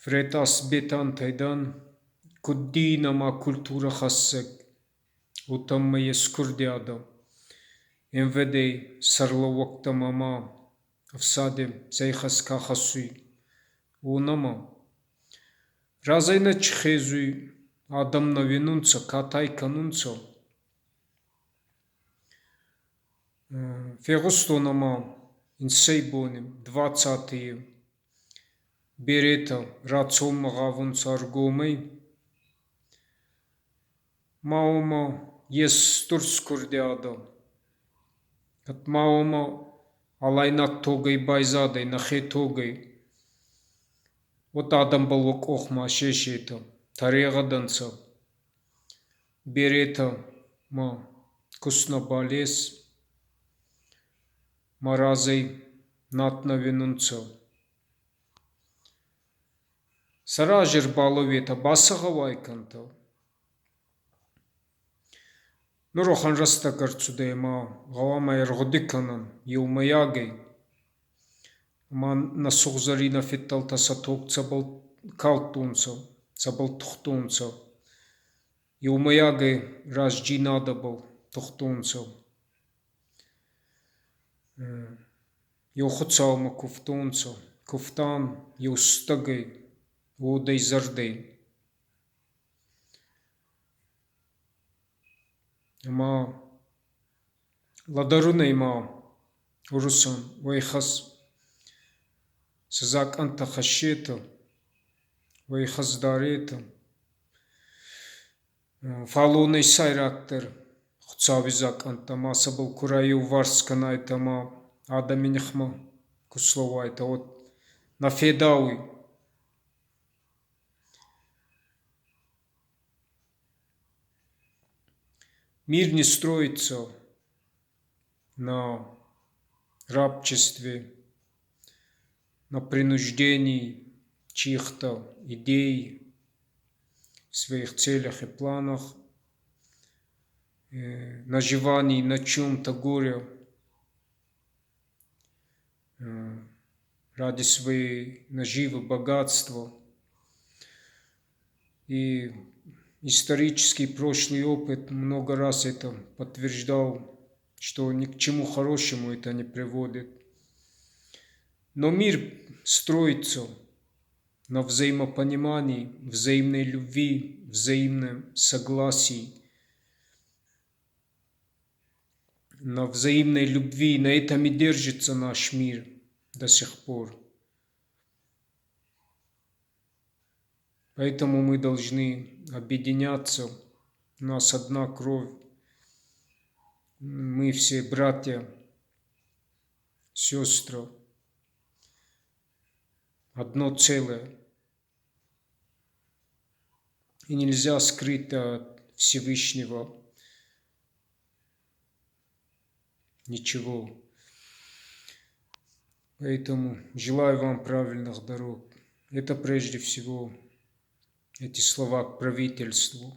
Фретас Бетантӕй дӕн, куд дин ӕма культурӕхӕссӕг, уотӕмӕ ес курдиадӕ. МВД-й сӕргълӕууӕгтӕмӕ ӕма ӕфсади сӕ ихӕс ка хӕссуй, уонӕмӕ. Разӕй нӕ чи хезуй, адӕм нӕ уинунцӕ, катай кӕнунцӕ. Фегъустон ӕма инсӕй бони, двадцатые, беретӕ рацӕунмӕ гъавунцӕ ӕргомӕй. Ма уомӕ ес стур скурдиадӕ. Кӕд ма уомӕ алайнаг тогӕй байзадӕй, нӕхе тогӕй, уӕд адӕмбӕл уӕ къох ма сесетӕ, тӕрегъӕд ӕнцӕ. Беретӕ ма куст нӕбал ес, ма разӕй над нӕ уинунцӕ. Сӕ рази ӕрбалӕууетӕ, ба сӕ гъӕуай кӕнтӕ. Нур уӕхӕн рӕстӕг ӕрцудӕй ӕма гъӕуама ӕргъуди кӕнӕн еумӕйагӕй. Ӕма нӕ сугъзӕрийнӕ фидтӕлтӕ сӕ тог цӕбӕл калдтонцӕ, цӕбӕл тухтонцӕ, еумӕйагӕй рӕстдзийнадӕбӕл тухтонцӕ. Еу Хуцаумӕ кувтонцӕ, кувтан еу стӕгӕй, уодӕй-зӕрдӕй. Ӕма лӕдӕрунӕй ма урусан уӕ ихӕс сӕ закъӕнттӕ хӕссетӕ, уӕ ихӕс даретӕ. Фал уонӕй сӕйрагдӕр Хуцауи закъӕнттӕ ма сӕбӕл ку райеуварс кӕнайтӕ ӕма адӕми нихмӕ ку слӕууайтӕ, уӕд нӕ федауй. Мир не строится на рабчестве, на принуждении чьих-то идей в своих целях и планах, наживании на чьем-то горе ради своей наживы, богатства. И исторический прошлый опыт много раз это подтверждал, что ни к чему хорошему это не приводит. Но мир строится на взаимопонимании, взаимной любви, взаимном согласии, на взаимной любви. На этом и держится наш мир до сих пор. Поэтому мы должны объединяться. У нас одна кровь. Мы все братья, сестры. Одно целое. И нельзя скрыть от Всевышнего ничего. Поэтому желаю вам правильных дорог. Это прежде всего эти слова к правительству.